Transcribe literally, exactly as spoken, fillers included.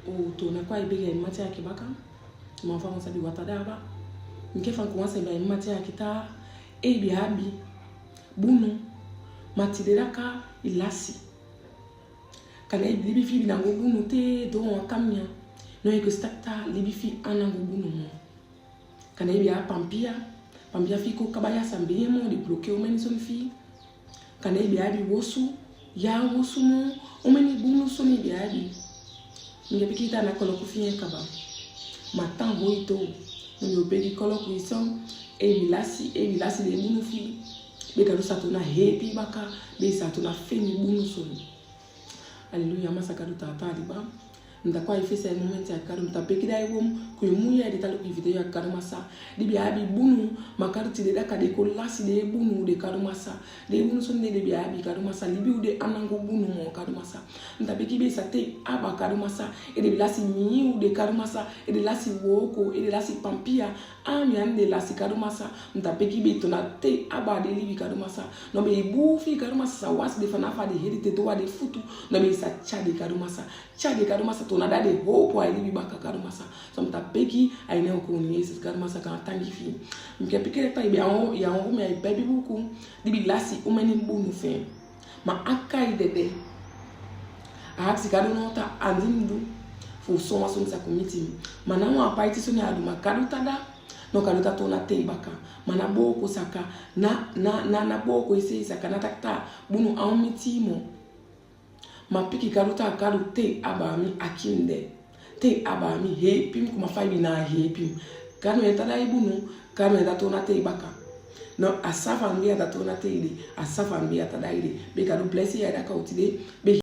O tona kwa i begi a i mati aki baka. Ma fa mo sabi wata daba. Nke fan kwa sa i begi a i mati aki ta. E i bi abi bunu. Ma tide daka i lasi. Kana i bi libi fi i bi nangu bunu te do a kamia. No i ko stakta libi fi a nangu bunu mo. Kana i bi a pampia. Pampia fi ko kabaya sambe mo di bloke o meni son fi. Kana i bi abi wosu, ya wosu mo, o meni bunu son i bi abi. Nge piki ta na koloku fi en kaba. Ma tan hoi to, no yo begi koloku i son, e i bi lasi, e i bi lasi de bunu fi. Be Gadu sa tona hepi baka, be sa tona feni bunu son. Aleluya, Masa Gadu tata liba. Nta kwa i fesa i momenti a Gadu, nta begi da i wom, ku i muya di talu ki video a Gadu Masa. Di bi abi bunu, ma Gadu tide daka de ko lasi de bunu de Gadu Masa. De bunu son de de bi abi Gadu Masa, libi u de a nangu bunu mo Gadu Masa. Nta begi be sa tei aba Gadu Masa, e de lasi miu de Gadu Masa, e de lasi woko, e de lasi pampia, Ami ande lasi Gadu Masa, nta begi be tona tei aba de libi Gadu Masa. No be i bu fi Gadu Masa sa wasi de fanafa de hedi te dowa de futu. No be i sa tia de Gadu Masa. Tia de Gadu Masa tona da de hopo a i libi baka Gadu Masa. So nta begi a i ne o ko ni Jesus Gadu Masa ka tangi fi. Mi ke piki de ta i be a o, i a o mi a i bebi buku. Di bi lasi u meni bunu fe. Ma a kai dede. A aksi Gadu no ta andi ndu fu son wa son sa kumiti mi. Ma na wan paiti son ya du ma Gadu ta da. No Gadu ta tona tei baka. Ma na boko saka. Na, na, na, na boko ise saka. Na takta bunu a un miti mo. Ma piki Gadu ta Gadu tei aba mi akinde. Tei aba mi hepi mi kuma fa i bi na hepi mi. Gadu ya ta da i bunu, Gadu ya ta tona tei baka. No, a safa mi ya ta tona tei de, a safa mi ya ta da i de. Be Gadu blessi ya da ka uti de, be